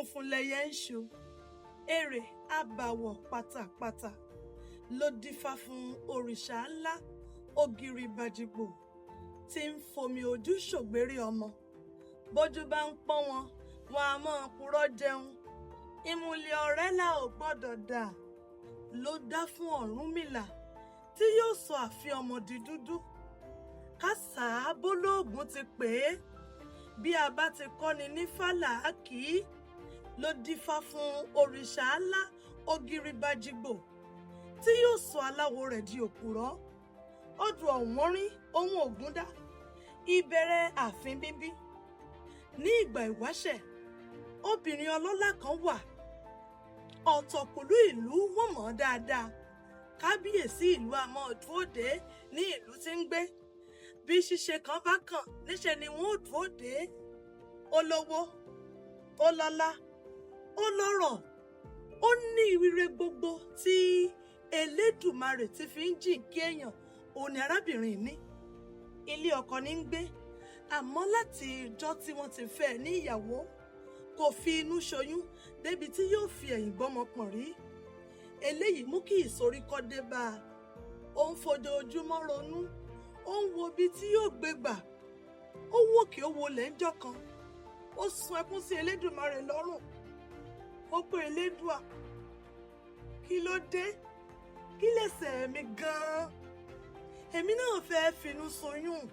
Funfun lẹyẹ ń ṣu, èrè abàwọ̀ pátápátá, ló dífá fún òrìṣà ńlá ògiri bàjìgbò tí ń fomi ojú ṣògbérí ọmọ. Bójú bá ń pọ́n wọn, wọn a máa purọ́ jẹun. Ìmùlẹ̀ ọ̀rẹ́ là ò gbọ́dọ̀ dà, ló dá fún Ọ̀rúnmìlà tí yóò sọ ààfin ọmọ di dúdú. Kásá bólóògùn ti pè é, bí a bá ti kọ́ni ní fàlà kì í, ló dífá fún òrìṣà ńlá ògiri bàjìgbò tí yóò sọ aláwo rẹ̀ di òpùrọ́. Odò ọ̀wọ́nrín ohun ògúndá, ìbẹ̀rẹ̀ ààfin bíbí. Ní ìgbà ìwáṣẹ̀, obìnrin ọlọ́lá kan wà. Ọ̀tọ̀kùlú ìlú wọ́n mọ̀ ọ́ dáadáa. Kábíyèsí ìlú a máa dúró dè é ní ìlú tí ń gbé. Bí ṣíṣe kan bá kàn, níṣe ni wọ́n ó dúró dè é. Ó lówó, ó lọ́lá, ó lọ́rọ̀, ó ní ire gbogbo tí Elédùmarè ti fi ń jìnkí èèyàn, òun ni arábìnrin ní. Ilé ọkọ ní ń gbé, àmọ́ láti ìjọ́ tí wọ́n ti fẹ́ ẹ ní ìyàwó, kò fi inú ṣoyún débi tí yóò fi ẹ̀yìn gbọ́mọ pọ̀n rí. Eléyìí mú kí ìsoríkọ́ dé bá a. Ó ń fojoojúmọ́ ronú, ó ń wo ibi tí yóò gbé gbà. Ó wòkè, ó wolẹ̀ ńjọ́ kan, ó sun ẹkún sí Elédùmarè lọ́rùn. Ó pé, "Elédùà, kí ló dé? Kí lẹ̀ṣẹ̀ mi gan-an? Èmi náà fẹ́ẹ́ finú ṣoyún,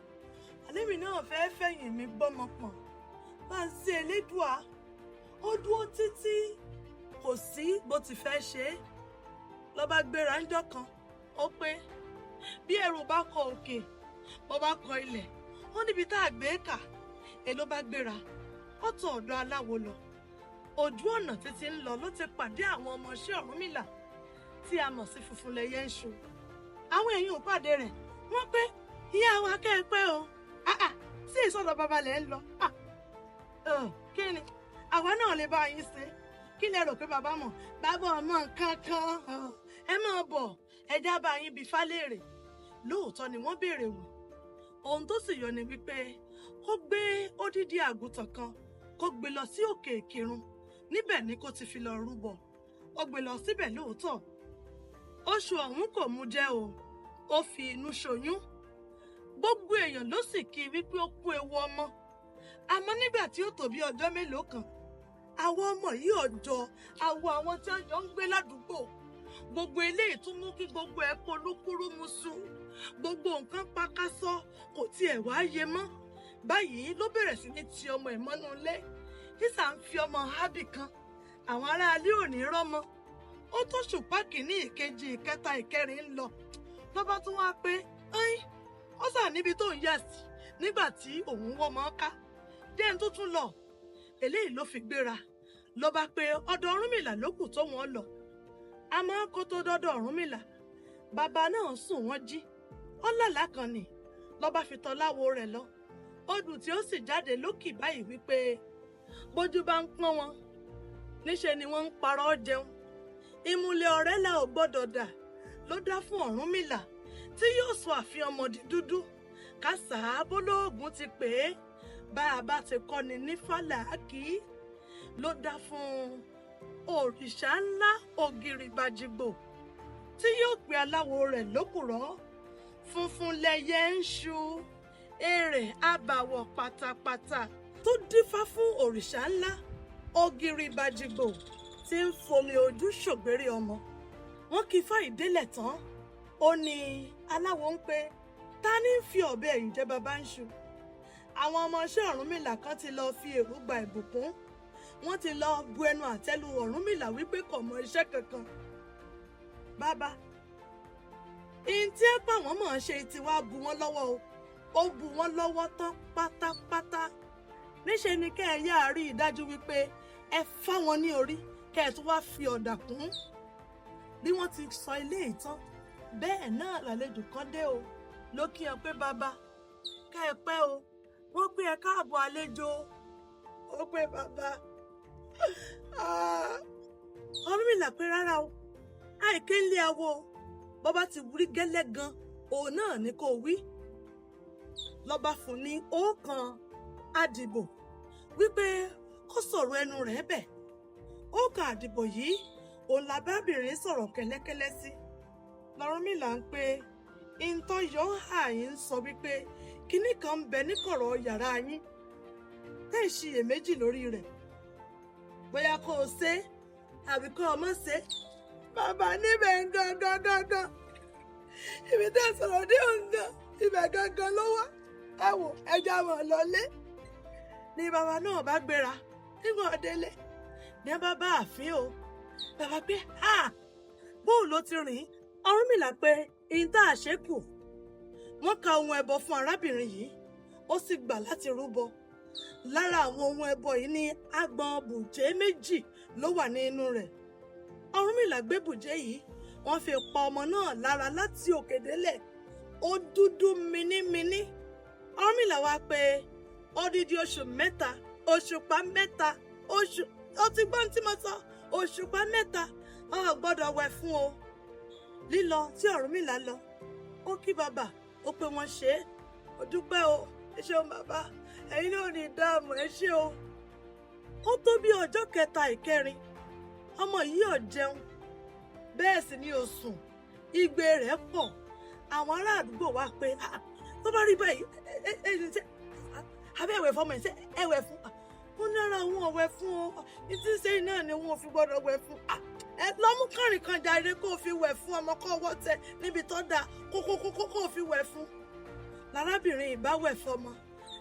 àlémi náà fẹ́ẹ́ fẹ̀yìn mi gbọ́mọ pọ̀n. Bá ń ṣe, Elédùà." Ó dúró títí, kò sí bó ti fẹ́ ṣe é. Ló bá gbéra ńjọ́ kan, ó pé bí ẹrù bá kọ òkè, bó bá kọ ilẹ̀, ó níbi tá a gbé kà. Èló bá gbéra, ó tọ̀ ọ̀dọ̀ aláwo lọ. Ojú ọ̀nà títí ń lọ ló ti pàdé àwọn ọmọọṣẹ́ Ọ̀rúnmìlà tí a mọ̀ sí Funfun lẹyẹ ń ṣu. Àwọn èèyàn ò pàdé rẹ̀, wọ́n pé, "Ìyá wa, kẹ́ ẹ pẹ́ o. Sí ìsọ̀dọ̀ bàbá lẹ̀ ń lọ? Kí ni àwa náà lè bá yín ṣe? Kí lẹ rò pé bàbá mọ̀? Bàbá ọmọ nǹkan kan. Ẹ máa bọ̀, ẹja bá yín bí fálẹ́rè." Lóòótọ́ ni wọ́n béèrè wò. Ohun tó sì yọ ni wípé kó gbé odidi àgùntàn kan, kó gbé lọ sí òkè Ìkírun. Níbẹ̀ ni kó ti fi lọ rúbọ. Ó gbé lọ síbẹ̀ lóòótọ́. Oṣù ọ̀hún kò mú jẹ́ o, ó fi inú ṣoyún. Gbogbo èèyàn ló sì kí i wípé ó kú ewu ọmọ. Àmọ́ nígbà tí ó tó bí ọjọ́ mélòó kan, àwọn ọmọ yìí ọjọ́ àwọ̀ àwọn tí wọ́n jọ ń gbé ládùúgbò. Gbogbo eléyìí tún mú kí gbogbo ẹ̀ polúkúrúmuṣu, gbogbo nǹkan pakásọ, kò tiẹ̀ wá yé mọ́. Báyìí ló bẹ̀rẹ̀ sí ní ti ọmọ ẹ̀ mọ́nú ilé, sísà ń fi ọmọ hábì kan. Àwọn aráalé ò ní rọ́mọ. Ó tó ṣùpá kìíní, ìkejì, ìkẹta, ìkẹrin ń lọ, ló bá tún wá pé ẹ́yìn ó sà níbi tó ń yà sí nígbà tí òun wọ́mọ ká jẹ́ tó tún lọ. Eléyìí ló fi gbéra, ló bá pé ọ̀dọ̀ Ọ̀rúnmìlà ló kù tó wọ́n lọ. Àmọ́ kó tó dọ́dọ̀ Ọ̀rúnmìlà, bàbá náà sùn, wọ́n jí. Ó lálàá kan nì, ló bá fi tọ́láwo rẹ̀ lọ. Odù tí ó sì jáde lókì báyìí wípé bójú bá ń pọ́n wọn, níṣe ni wọ́n ń parọ́ jẹun. Ìmùlẹ̀ ọ̀rẹ́ là ò gbọ́dọ̀ dà, ló dá fún Ọ̀rúnmìlà tí yóò sọ àfihàn ọmọdé dúdú. Kásá bólóògùn ti pè é, bá a bá ti kọ́ni ní fàlà kì í, ló dá fún òrìṣà ńlá ògiri bàjìgbò tí yóò pe aláwo rẹ̀ lókùrọ́. Funfun lẹyẹ ń ṣu, èrè abàwọ̀ pátápátá, tó dífá fún òrìṣà ńlá ògiri bàjìgbò tí ń fomi ojú ṣògbérí ọmọ. Wọn kì í fá ìdélẹ̀ tán, ó ní aláwo ń pé, "Ta ní ń fi ọ̀bẹ ẹ̀yìn jẹ́ bàbá ń ṣu?" Àwọn ọmọọṣẹ́ Ọ̀rúnmìlà kan ti lọ fi èrú gba ìbùkún. Wọ́n ti lọ bu ẹnu àtẹ́lu Ọ̀rúnmìlà wípé kò mọ iṣẹ́ kankan. Bàbá ìyìn tí ẹ pa wọ́n mọ̀ ọ́n ṣe ti wá bu wọ́n lọ́wọ́ o. Ó bu wọ́n lọ́wọ́ tán pátápátá. Níṣe ni kẹ́ ẹ yáa rí i dájú wípé ẹ fá wọn ní orí, kẹ́ ẹ tún wá fi ọ̀dà kún. Bí wọ́n ti sọ ilé ìtàn bẹ́ẹ̀ náà làlejò kan dé o. Ló kí ọ pé, "Bàbá, kẹ́ ẹ pẹ́ o." Wọ́n pé, "Ẹ káàbọ̀, àlejò." Ó pé, "Bàbá." Ọ̀rúnmìlà pé, "Rárá o, àìké ńlé awo. Bọ́bá ti wí gẹ́lẹ́ gan, òun náà ni kò wí." Lọ́ba fún ní ọ̀kan àdìbò wípé kó sọ̀rọ̀ ẹnu rẹ̀ bẹ̀. Ó ka àdìbò yìí òun làbábìnrin sọ̀rọ̀ kẹ́lẹ́kẹ́lẹ́ sí. Lọ́rúnmìlà ń pé ìtọ́yọ̀ àyín sọ wípé kinní kan ń bẹ níkọ̀rọ̀ yàrá yín tẹ́ ìṣiyèméjì lórí rẹ̀, bóyá kó o ṣe àbí kó o mọ̀ ṣe. Bàbá níbẹ̀ ń gangan gangan ibi tẹ́ sọ̀rọ̀ dé òǹgàn ibẹ̀ gangan ló wá. Ẹ wò, ẹja mọ̀ lọlé. Ni bàbá náà bá gbéra nígbà délé ní bá bá àfin o. Bàbá pé ha, bóun ló ti rìn? Ọ̀rúnmìlà pé ìyìn tá a ṣe kù. Wọ́n ka ohun ẹbọ fún arábìnrin yìí, ó sì gbà láti rúbọ. Lára àwọn ohun ẹbọ yìí ní agbọ̀n bùjé 2 ló wà ní inú rẹ̀. Ọ̀rúnmìlà gbé bùjé yìí, wọ́n fi pa ọmọ náà lára láti òkè délẹ̀, ó dúdú mínímíní. Ọ̀rúnmìlà wá pé odidi oṣù 3, òṣùpá 3, oṣù ó ti gbọ́n tí mo sọ, òṣùpá 3, o ò gbọ́dọ̀ wẹ̀ fún o. Lílọ tí Ọ̀rúnmìlà lọ, ó kí bàbá, ó pé wọ́n ṣe é, ó dúpẹ́ o, ẹ ṣeun bàbá, ẹ̀yin náà ní ìdààmú, ẹ ṣé o. Ó tó bí ọjọ́ kẹta ìkẹrin, ọmọ yìí ò jẹun, bẹ́ẹ̀ sì ni ò sùn, igbe rẹ̀ pọ̀. Àwọn ará àdúgbò wá pé tó bá rí báyìí, abẹ́ ẹ̀wẹ̀ fọmọ ẹ̀, ṣe ẹ̀wẹ̀ fún ó ní ara òun ọ̀wẹ̀ fún o, ìtí sẹ́yìn náà ni wọn ò fi gbọ́dọ̀ wẹ̀ fún. Ẹ lọ́mú kànrìn kan jàre kó o fi wẹ̀ fún ọmọ, kó ọwọ́ tẹ níbi tó dáa kókókókó kó o fi wẹ̀ fún. Lárábìnrin ìbá wẹ̀ fọmọ.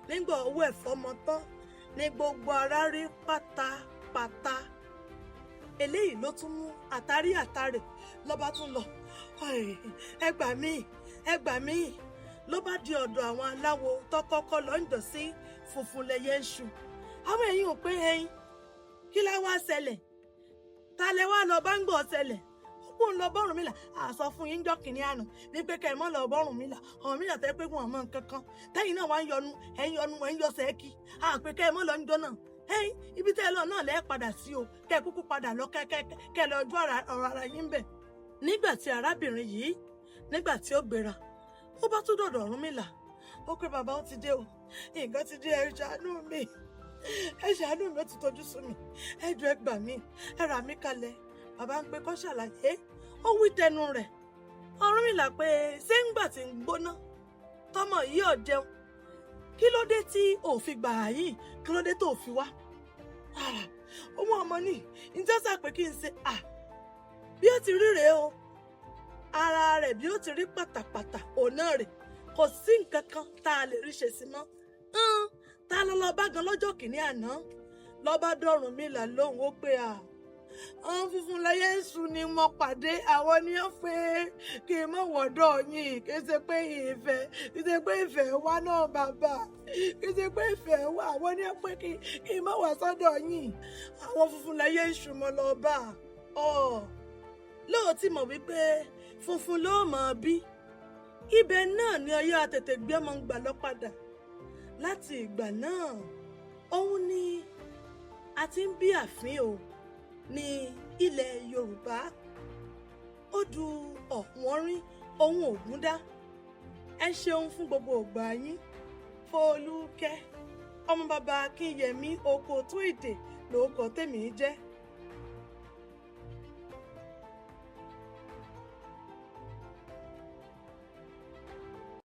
Nígbà owó ẹ̀ fọmọ tán ní gbogbo ara rí pátápátá. Eléyìí ló tún mú àtàrí àtàrè lọ́ba tún lọ, ẹ gbà mí, ẹ gbà mí, ló bá di ọ̀dọ̀ àwọn aláwo tó kọ́kọ́ lọ ń jọ sí funfun lẹyẹ ń ṣu. Àwọn ẹ̀yìn ò pé ẹyin kí lá wá ṣẹlẹ̀, ta lẹ wá lọ bá ń gbọ́ ṣẹlẹ̀? Ó kún un lọ bá Ọ̀rúnmìlà. Àsọ fún yín jọ́ kìnìún àná wípé kẹ́ ẹ mọ́ lọ bá Ọ̀rúnmìlà. Ọ̀rúnmìlà tẹ́ pé wọn mọ nǹkan kan, tẹ́yìn náà wá ń yọnu, ẹ̀ ń yọnu, ẹ̀ ń yọ sẹ́ẹ̀kì, àpè kẹ́ ẹ mọ́ lọ ń jọ náà. Ẹ̀yìn ibi tẹ́ ẹ lọ náà lẹ́ẹ̀ padà sí o, kẹ́ ẹ kúkú padà lọ, kẹ́ ẹ lọ ojú ọ̀rọ̀ ara yín bẹ̀. Nígbà tí arábìnrin yìí, nígbà tí ó gbéra, ó bá tún dọ̀dọ̀ Ọ̀rúnmìlà, ó pé bàbá, ó ti dé o, nǹkan ti dé, ẹ ṣàánú mi, ẹ ṣàánú mi, ó ti tọ́jú sú mi, ẹ jọ̀ọ́ ẹ gbà mí, ẹ rà mí kalẹ̀. Bàbá ń pé kó ṣàlàyé, ó wí tẹnu rẹ̀. Ọ̀rúnmìlà pé ṣé ń gbà tí ń gbóná tọmọ yìí ò jẹun, kí ló dé tí ò fi gbà yìí, kí ló dé tó fi wá? Òun ọmọ ní ǹjẹ́ sà pé kí n ṣe bí ó ti rí rèé o, ara rẹ̀ bí ó ti rí pátápátá òun náà rè, kò sí nǹkan kan tá a lè rí ṣe sí mọ́. Ta ló lọ bá gan lọ́jọ́ kìíní àná? Lọ́ba dọ̀rùnmìlà lóhùn, ó pé àwọn funfun lẹyẹ ń sun ni mo pàdé, àwọn ni ó pé kí n mọ̀ wọ́dọ̀ yín, kì í ṣe pé ìfẹ́, kì í ṣe pé ìfẹ́ wá náà bàbá, kì í ṣe pé ìfẹ́ wá, àwọn ni ó pé kí n mọ̀ wá sọ́dọ̀ yín. Àwọn funfun lẹyẹ ń sun mo lọ bá ọ lóòótọ́ mọ̀ wípé funfun ló mọ̀ bí ibẹ̀ náà ni ọyọ́ àtètè gbé ọmọ ń gbà lọ padà. Láti ìgbà náà òun ni a ti ń bí àfin o ní ilẹ̀ Yorùbá. Ó du ọ̀wọ́nrín ohun Ògúndá. Ẹ ṣeun fún gbogbo ògbà yín. Fọlúkẹ́ ọmọ bàbá Akínyẹmí oko tó èdè lóko tèmi jẹ́.